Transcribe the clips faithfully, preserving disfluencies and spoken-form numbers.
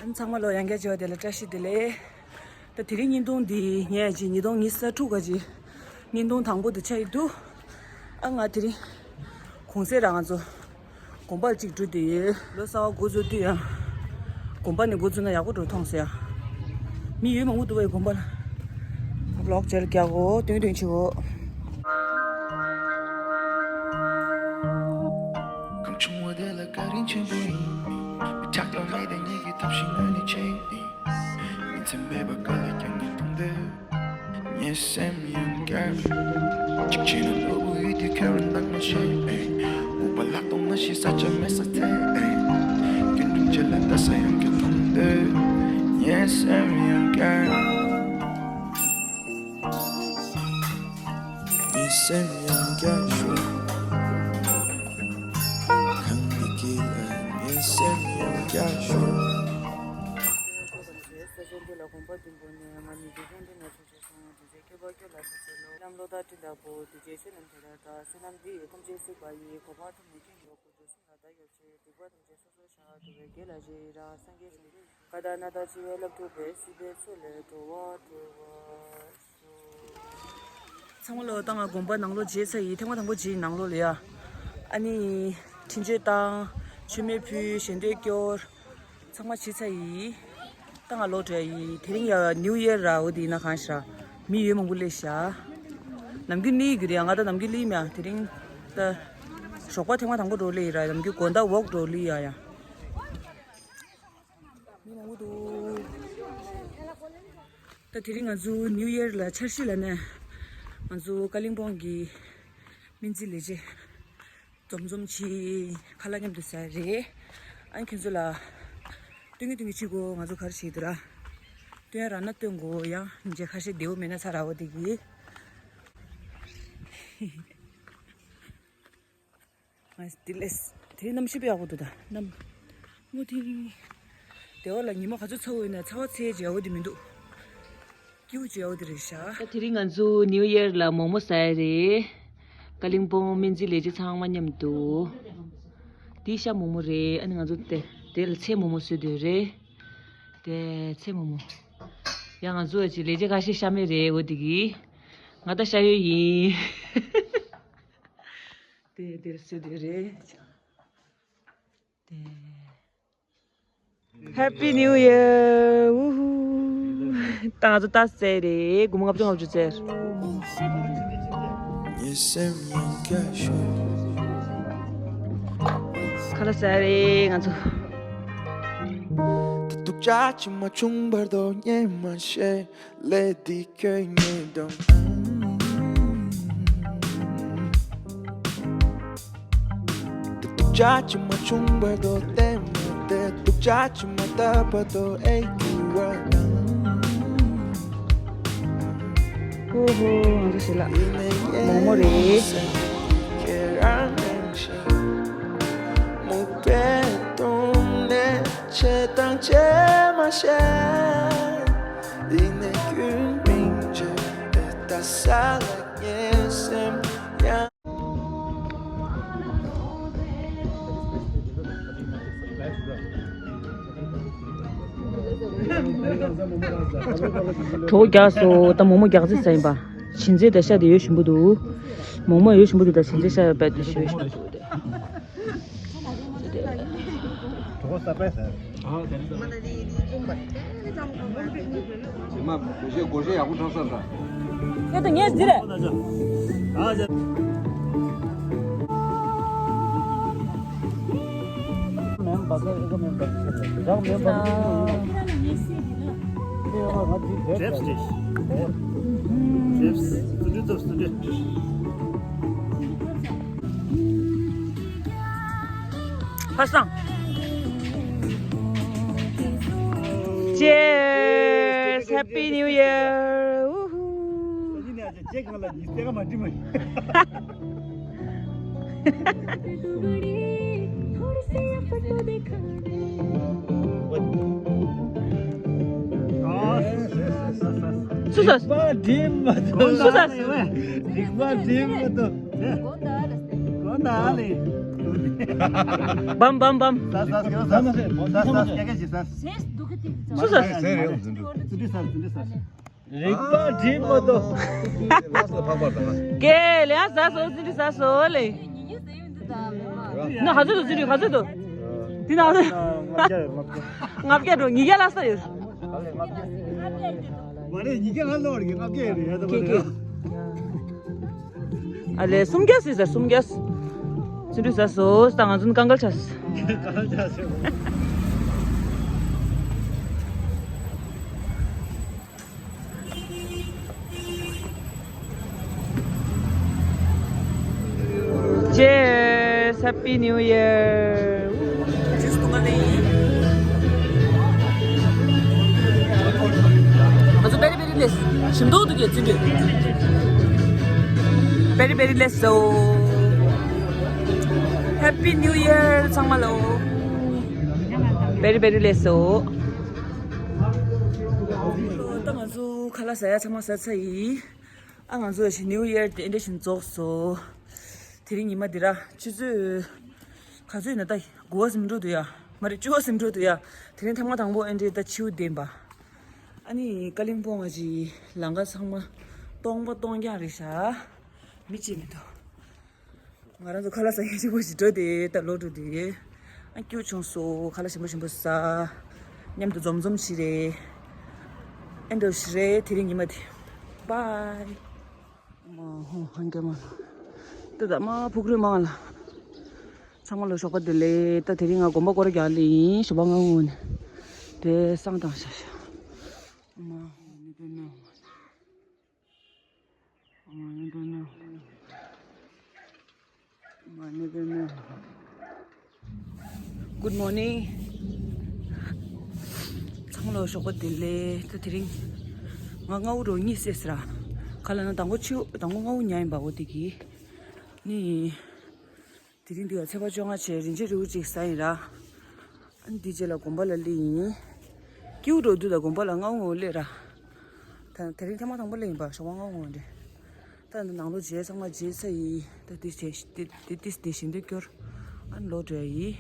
ཚང་མ་ལོ་ཡང་བསྐྱར་བྱས་པ་དེ་ལ་བཀྲ་ཤིས་བདེ་ལེགས། ད་དེ་རིང་བརྙན་ཐུང་འདི་ངས་ཅིག་ཉིས་སྟོང་ཉི་ཤུ་རྩ་དྲུག་ག་ཅིག་བརྙན་ཐུང་དང་པོ་དེ་ཆགས་ཀྱི་འདུག་ཨ་ང་དེ་རིང་གུང་སེང་ར་ང་ཚོ་དགོན་པར་ཅིག་འགྲོ་བསྡད་ཡོད། ལོ་གསར་པ་འགོ་བཙུགས་དུས་ཡང་དགོན་པ་ནས་འགོ་བཙུགས་ན་ཡག་པོ་འགྲོ་མཐོང་ཟེར་ཡ། མི་ཡོད་མང་པོ་འདུག་པས་དགོན་པ་ལ། ལོག་བྱས་ལ་རྒྱག་གོ་སྟོན་སྟོན་བྱེད་གོ། གང་བྱུང་བ་དེ་ལ་བཀའ་དྲིན་ཆེན་པོ་ཡིན། མི་ཆགས་ཀྱང་མེད་དེ་ཉིད་ཀྱི་ཐབས་ཤེས་ངོས་ནས་བྱས་ཡིན། ཉིན་མཚན་མེད་པར་དཀའ་ལས་ཀྱང་ངས་མཐོང་འདོད། ངའི་སེམས་ཡང་བསྐྱར། གཅིག་བྱས་ན་གློ་བུར་ཡུལ་དུས་ཁྱོད་རང་ནང་མ་ཤེས། འུག་པ་ལག་སྟོང་མ་ཤེས་ས་ཆ་མེད་ས་ཚེ། རྒྱུན་རིང་བྱས་ལ་ལྟ་ས་ཡང་ཁྱོད་མཐོང་འདོད། ངའི་སེམས་ཡང་བསྐྱར། ངའི་སེམས་ཡང་བསྐྱར་ཤོར། གང་གི་དཀྱིལ་ལ་ངའི་སེམས་ཡང་བསྐྱར་ཤོར། ས་ཆེན་འདི་ལ་དགོན་པ་བདུན་པོ་ནས་ང་མི་དགེ་རྒན་འདི་ན་ཆུང་ཆུང་སོང་དུས་ཚེ་ཁྱོད་པ་ཁྱོད་ལ་ཐུགས་རྗེ་གནང་། བསོད་ནམས་བློ་ཐག་སྤྲིན་དང་པོ་དུས་རྗེ་ཆོས་རྣམས་དེ་ལྟར་བདག་བསོད་ནམས་འདི་ཡིས་ཐམས་ཅད་གཟིགས་པ་ཡི། གོ་འཕང་ཐོབ་ནས་ཀུན་གྱི་གོ་འགྲོ་གསུམ་ལ་བདག་ཡོད་ཕྱིར། སྡིག་པ་ཐམས་ཅད་སོ་སོར་བཤགས། འགྲོ་བའི་དགེ་ལ་རྗེས་ཡི་རང་། སངས་རྒྱས་ཀྱི་བཀའ་དང་སྣ་ཐག་ཆེ་བའི་བླ་སྒྲུབ་པའི། སྲིད་པའི་མཚོ་ལས་འགྲོ་བ་སྒྲོལ་བར་ཤོག་ཚང་མ་ལོ་ད་ང་དགོན་པ་ནང་ལོགས་མཇལ་ཚར་ཡིན། ཐེངས་མ་དང་པོ་མཇལ་ཡིན་ནང་ལོགས་ལ་ཡ། ཨ་ནི་འཕྲིན་བཅོལ་བཏང་། མཆོད་མེ་ཕུལ། ཞལ་འདོན་སྐྱོར། ཚང་མ་བྱས་ཚར་ཡིན། ད་ང་ལོག་འགྲོ་ཡ་ཡིན། དེ་རིང་ཡ་ནིའུ་ཡེར་ར། འོ་དེ་ཡིན་ན་གང་ཤ། མི་ཡོད་མང་པོ་སླེབས་ཤག་ནམ་རྒྱུན་སླེབས་ཀྱི་རེད། ང་ད་ནམ་རྒྱུན་སླེབས་མེད། དེ་རིང་ད་ཞོགས་པ་ཐེངས་མ་དང་པོ་འགྲོ་སླེབས་ཡིན་ར། ནམ་རྒྱུན་དགོང་དག་ཝོག་འགྲོ་སླེབས་ཡ་ཡ། མི་མང་པོ་འདུག་ད་དེ་རིང་ང་ཚོ་ནིའུ་ཡེར་ལ་འཆར་གཞི་ལ་ནས་ང་ཚོ་ཀ་ལིང་པོང་གི་སྨན་རྩིས་ལས་བྱེད་འཛོམས་འཛོམས་ཆེ་ཁ་ལག་མཉམ་དུ་ཟ་རེད། ཨ་ནི་ཁྱེད་ཚོ་ལ་སྟོན་གི་སྟོན་གི་ཕྱི་གོ་ང་ཚོ་ག་རེ་བྱེད་འདུག་ར། སྟོན་ཡ་རག་ན་སྟོན་གོ། ཡང་མཇལ་ཁ་ཤས་བདེ་བོ་མེད་ན་ཚ་ར་བ་དེ་གི། ང་དེ་ལས་དེ་གནམ་གཤིས་དཔེ་ཡག་པོ་འདུག་ད་གནམ་སྔོ་ཐིང་། དེ་བ་ལ་ཉི་མ་ག་ཚོད་ཚ་བོ་ཡོད་ན་ཚ་བ་ཚད་ཅིག་ཡག་པོ་དེ་མི་འདུག་སྐྱིད་པོ་ཅིག་ཡག་པོ་དེ་རེད་ཤག་ད་དེ་རིང་ང་ཚོ་ནིའུ་ཡེར་ལ་མོག་མོག་ཟ་ཡ་རེད། ཀ་ལིང་པོང་སྨན་རྩིས་ལས་བྱེད་ཚང་མ་མཉམ་དུ། དེ་ཤ་མོག་མོག་རེད། ཨ་ནི་ང་ཚོ་དེ་དེ་ལ་ཚལ་མོག་མོག་བཟོས་འདོད་རེད། དེ་ཚལ་མོག་མོག་ཡང་ང་ཚོ་ཅིག་ལས་བྱེད་ཁ་ཤས་ཤ་མེད་རེད། འོ་དེ་གི། ང་ད་ཤ་ཡོད་ཡིན། དེ་དེར་སུ་དེ་རེད། དེ། Happy New Year! ཝུ་ཧུ། ད་ང་ཚོ་ད་ཟེར་རེད། སྒོར་མོ་ལྔ་བཅུ་ལྔ་བཅུ་ཟེར། ངའི་སེམས་ཡང་བསྐྱར་ཤོར། ཁ་ལག་ཟ་རེད་ང་ཚོ། ད་སྡུག་ཅག་ཅིག་མ་བྱུང་བར་དོ་ཉན་མ་ཤེས། ལས་འདི་ཁྱོད་ཉིད་དང་། སྡུག་ཅག་ཅིག་མ་བྱུང་བར་དོ་བལྟས་མ་བལྟས། སྡུག་ཅག་ཅིག་མ་བཏབ་བར་དོ་ཨེ་གྱུར་བ་དང་། ཧོ་ཧོ་ང་ཚོ་ཞིག་ལ་མོག་མོག་རེད། ཁྱེད་རང་རིང་ཞིང་མུག་པའི་དུང་ནས་ཆེ་དང་ཆེ་མ་བཤད། ཡིན་ནའི་ཁྱོད་མིང་བརྗོད་དེ་ལྟ་ས་ལ་ངའི་སེམས་ཡང་གྲོགས་རྒྱག་སོ། ད་མོག་མོག་རྒྱག་རྩིས་ཟ་ཡིན་པ། བྱིན་རྫས་དང་ཤ་དེ་ཡོད་བཞིན་པོ་འདུག་མོག་མོག་ཡོད་བཞིན་པོ་འདུག་ད་བྱིན་རྫས་ཤ་ཡོད་པ་དེ་ཞུ་བཞིན་པོ་འདུག་དེ། ཇེ་མ་སྒོར་གཞས་སྒོར་གཞས་ཡག་པོ་འཁྲབ་ས་འདྲ། ཁྱེད་དང་ངས་འདི་རེད། Crepes dish. Crepes. Pasang. Cheers! Happy New Year! Woohoo! Susas. Susas. བམ་བམ་བམ། ཟ་ཟ་ཟ་ཟ་ཟ་ཟ་ཟ་སྐད་སྐད་ཅིག་ཟ། ཟས་འདུག་གི་ཏིག་ཏིག་ཟ། སུ་ཟ། ཟས་རེད་འཛིན་གྲོལ། རྩིས་འདྲི་ཟ། རྩིས་འདྲི་ཟ། རིག་པ་འགྲིག་མ་གཏོགས། ལགས་སོ་ཕག་པར་དང་། ཀེ་ལེ་ཟ་སོ་རྩིས་འདྲི་ཟ་སོ་ལེ། ན་ཧ་ཚོད་དུ་རྩིས་འདྲི་ཧ་ཚོད་དུ། དེ་ན་ལྔ་བརྒྱ་ལྔ་བརྒྱ། ལྔ་བརྒྱ་འགྲོ་ཉིས་བརྒྱ་ལ་ས་ཡོད། མ་རེད་ཉིས་བརྒྱ་ལ་ལོག་རེད་ལྔ་བརྒྱ་རེད་ཡ་ད་མ་ཀེ་ཀེ། རེད། ཨ་ལེ་སུམ་བརྒྱ་ཟེར་ཟེར་སུམ་བརྒྱ། ཚིག་འབྲུ་ཟ་སོ་ད་ང་ཚོ་ནི་ཀང་ཀལ་ཆགས། ཀང་ཀལ་ཆགས་སོ། Cheers! Happy New Year! Cheers to my name. Also very very less. Shimdo to get into. Very very less so. Happy New Year, ཚང་མ་ལོ། Very very less so. ད་ང་ཚོ་ཁ་ལག་ཟ་ཡ་ཚང་མ་ཟ་ཚར་ཡིན། ཨ་ང་ཚོ་ཞིག་New Year དེ་འདྲ་ཞིག་རྫོགས་སོ། དེ་རིང་ཉི་མ་འདི་ར་ཆུ་ཚོད་ག་ཚོད་ཡིན་ན་ད་དགུ་པ་ཟིན་འགྲོ་འདུག་ཡ། མ་རེད་བཅུ་པ་ཟིན་འགྲོ་འདུག་ཡ། དེ་རིང་ཐེངས་མ་དང་པོ་ཨེ་འདྲའི་ད་ཆུ་ལྡན་པ། ཨ་ནི་ཀ་ལིང་པོང་ང་ཅི་ལམ་ཁ་ཚང་མ་སྟོང་པ་སྟོང་རྐྱང་རེད་ཤག་མི་གཅིག་མི་འདུག་ང་རང་ཚོ་ཁ་ལག་ཟ་མཁན་གཅིག་པོ་ཞིག་འགྲོ་དེ་ད་ལོག་འགྲོ་དེ། ཨ་སྐྱིད་པོ་བྱུང་སོང་། ཁ་ལག་ཞིམ་པོ་ཞིམ་པོ་ཟ། མཉམ་དུ་འཛོམས་འཛོམས་ཞིག་རེད། ཨེ་འགྲོ་ཞིག་རེད་དེ་རིང་ཉི་མ་དེ། Bye. མ་ཧོ་ཧང་གེ་མ་ལ། ཏི་ད་མ་ཕུག་རུས་མང་ལ། ཚང་མ་ལ་ཞོགས་པ་བདེ་ལེགས། ད་དེ་རིང་ང་དགོན་པ་སྐོར་རྒྱག་ལེ་ཡིན། ཞོགས་པ་ང་ངོ་ནས་དེ་བསང་བཏང་ཤག་ཤག་མ་ཧོ་ནི་དེ་ན། Good morning. ཚང་མ་ལ་ཞོགས་པ་བདེ་ལེགས། ད་དེ་རིང་ང་སྔ་པོ་རོ་གཉིད་སད་སི་ར། ག་ལ་ན་དང་པོ་ཆུ་དང་པོ་སྔ་པོ་ཉལ་ཡིན་པ་འོ་དེ་གི་ནི། དེ་རིང་འདི་ལ་ཚེས་པ་བཅོ་ལྔ་བྱས་རིན་ཆེན་རིལ་བུ་གཅིག་ཟ་ཡིན་ར། ཨ་ནི་འདི་རྗེས་ལ་དགོན་པ་ལ་སླེབས་ཡིན། སྐྱིད་པོ་འདུག་ད་དགོན་པ་ལ་སྔ་པོ་ངོ་སླེབས་ར། ད་དེ་རིང་ཐེངས་མ་དང་པོ་སླེབས་ཡིན་པ་ཞོགས་པ་སྔ་པོ་ངོ་འདྲེ། ད་འདི་ནང་ལོགས་མཇལ་ཚང་མ་མཇལ་ཚར་ཡིན། ད་འདི་བྱས་འདི་འདི་འདི་འདི་ཞིང་འདི་སྐྱོར། ཨ་ནི་ལོག་འགྲོ་ཡ་ཡིན།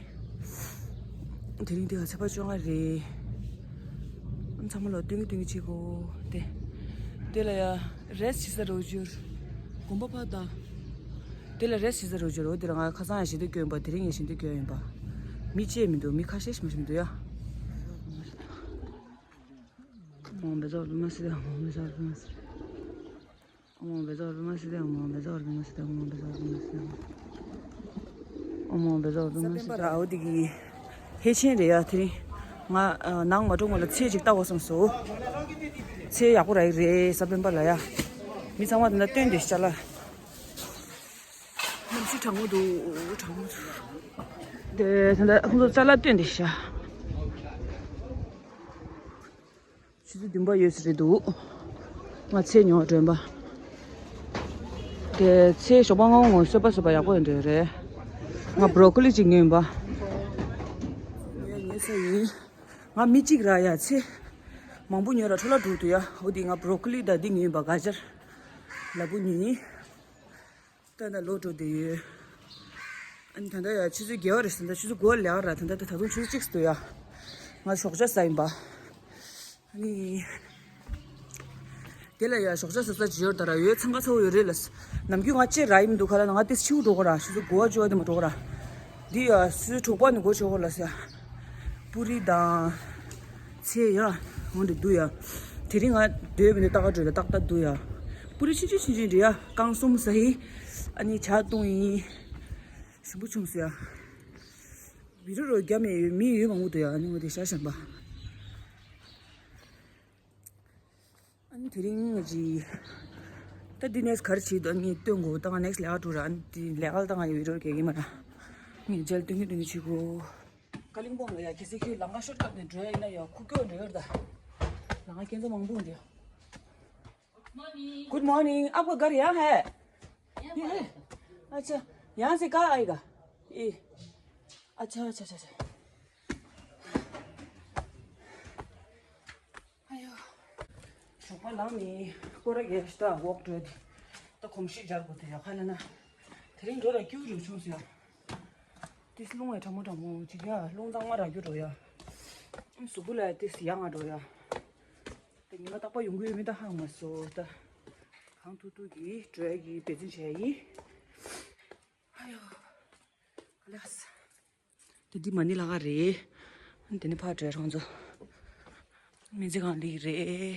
དེ་རིང་འདི་ལ་ཚེས་པ་བཅོ་ལྔ་རེད། ཨ་ནི་ཚང་མ་ལ་སྟོན་གི་སྟོན་གི་བྱེད་དགོས་ཏེ། དེ་ལ་ཡ་རེས་བྱེད་ས་རོ་བསྒྱུར། དགོན་པ་ཕར་ད། དེ་ལ་རེས་བྱེད་ས་རོ་བསྒྱུར་རོ། དེ་ལ་ང་ཁ་སང་ཡང་ཞིང་འདི་སྐྱོན་པ་དེ་རིང་ཡང་ཞིང་འདི་སྐྱོན་ཡིན་པ། མི་གཅིག་མི་འདུག་མི་ཁ་ཤས་ཤིག་མ་ཞིག་མི་འདུག་ཡ། ས་པན་པ་ར་འོ་དེ་གི་ཕལ་ཆེན་རེད་ཡ། དེ་རིང་ང་ནང་མ་འགྲོ་སྔོན་ལ་ཚལ་ཅིག་ལྟ་དགོས་བསམ་སོང་། ཚལ་ཡག་པོ་ར་ཡི་རེད་ས་པན་པ་ལ་ཡ། མི་ཚང་མ་དེ་འདྲ་སྟོན་དེ་ཤ་ལ། གནམ་གཤིས་གྲང་མོ་འདུག་གྲང་མོ་འདུག་དེ་ད་ལྟ་ཁོང་ཚོ་ཅ་ལག་སྟོན་དེ་ཤ། ཆུ་ཚོད་བདུན་པ་ཡོད་ས་རེད་འདུག་ང་ཚལ་ཉོ་བར་འགྲོ་ཡིན་པ། དེ་ཚལ་ཞོགས་པ་སྔ་པོ་ངོ་གསོད་པ་གསོད་པ་ཡག་པོ་ཡོད་འདྲ་རེད། ང་བྷྲོ་ཀོ་ལི་གཅིག་ཉོས་ཡིན་པ། ཉོས་ཉོས་ས་ཡིན། ང་མི་གཅིག་ར་ཡ་ཚལ་མང་པོ་ཉོས་ར་འཕྲོ་བརླག་འགྲོ་འདུག་ཡ། འོ་དེ་ང་བྷྲོ་ཀོ་ལི་དང་འདི་ཉོས་ཡིན་པ་ག་ཅར་ལ་བུ་ཉོས་ཡིན། ད་ལྟ་ལོག་འགྲོ་བསྡད་ཡོད། ཨ་ནི་ད་ལྟ་ཡ་ཆུ་ཚོད་བརྒྱད་པ་རེད་ཟེར། ད་ཆུ་ཚོད་དགུ་པ་ལས་ཀ་ར། ད་ལྟ་ད་ད་དུང་ཆུ་ཚོད་གཅིག་ཙམ་འདུག་ཡ། ང་ཞོགས་ཇ་ཟ་ཡིན་པ། ཨ་ནི། དེ་ལ་ཡ་ཞོགས་ཇ་ཟ་ས་ཇི་ཡོར་ད་ར་ཡོད། འཚང་ཁ་ཚ་བོ་ཡོད་རེད་ལ། ནམ་རྒྱུན་ང་ཅེ་ར་ཡིན་འདུག་ག་ལ་ང་ཏིས་ཆིའུ་འགྲོ་གོ་ར། ཆུ་ཚོད་དགུ་པ་བཅུ་པ་དེ་མ་འགྲོ་གོ་ར། འདི་ཡ་སུའི་དྲུག་པ་ནས་སྒོ་ཕྱེ་གོ་ལ་ཟེར། པུ་རི་དང་། ཚལ་ཡ། འོ་འདི་འདུག་ཡ། དེ་རིང་ང་སྡོད་པའི་ནི་ཏག་ཏག་འགྲོ་ཡ་ཏག་ཏག་འདུག་ཡ། པུ་རི་ཆུང་ཆུང་ཆུང་ཆུང་རེད་ཡ། རྐང་གསུམ་ཟ་ཡིན། ཨ་ནི་ཇ་བཏུང་ཡིན། ཞིམ་པོ་བྱུང་སོང་ཡ། བི་རོ་རོ་རྒྱ་མེད་ཡོད་མི་ཡོད་མང་པོ་འདུག་ཡ། ཨ་ནི་འོ་དེ་ཤ་ཞིམ་པ། ཨ་ནི་དེ་རིང་ང་ཅི། ད་འདི་ནེག་སི་ག་རེ་བྱེད་འདུག་ངས་སྟོན་དགོས། ད་ང་ནེག་སི་ལས་ཀ་འགྲོ་ར། ཨ་ནི་འདི་ལས་ཀ་ལ་ད་ང་ཡི་བི་རོ་རྒྱག་གི་མ་ར། ངས་མཇལ་སྟོན་གི་སྟོན་གི་བྱེད་དགོས། ཀ་ལིང་པོང་ལ་ཡ་གལ་སྲིད་ཁྱོད་ལམ་ཁ་ཤོར་ཀ་ནས་འགྲོ་ཡ་ཡིན་ན་ཡ་ཁུག་ཀྱོག་འགྲོ་ཡོད་ད། ལམ་ཁ་སྐྱིད་པོ་མང་པོ་འདུག Good morning. आपका घर यहाँ है? ये है। अच्छा, यहाँ से कहाँ आएगा? ये। अच्छा, अच्छा, अच्छा, अच्छा। आयो। ཞོགས་པ་ལངས་ནས་སྐོར་ར་རྒྱག་ཤི་ད་ཝོག་འགྲོ་དེ། ད་གོམས་གཤིས་སྦྱར་དགོས་དེ་ཡ་ཁ་ལ་ན། དེ་རིང་འགྲོ་ར་སྐྱིད་པོ་རུ་བྱུང་སོང་ཡ། ཏིས་རླུང་ཡ་གྲང་མོ་གྲང་མོ་ཅིག་ཡ། རླུང་གཙང་མ་རག་རྒྱུ་འགྲོ་ཡ། གཟུགས་པོ་ལ་ཡ་ཏིས་ཡ་ང་འགྲོ་ཡ། ད་ཉི་མ་རྟག་པར་ཡོང་གི་ཡོད་མེད་ད་ཧ་མ་སོ་ད། གང་ཐུབ་ཐུབ་ཀྱིས་འགྲོ་ཡ་གི་འབད་བརྩོན་བྱས་ཡིན། ཨ་ཡོ། ག་ལེ་ཧ་ས། ད་འདི་མ་ཎི་ལ་ཁ་རེད། དེ་ནི་ཕར་འགྲོ་ཡ་ཁོང་ཚོ། སྨན་རྩིས་ཁང་ལི་རེད།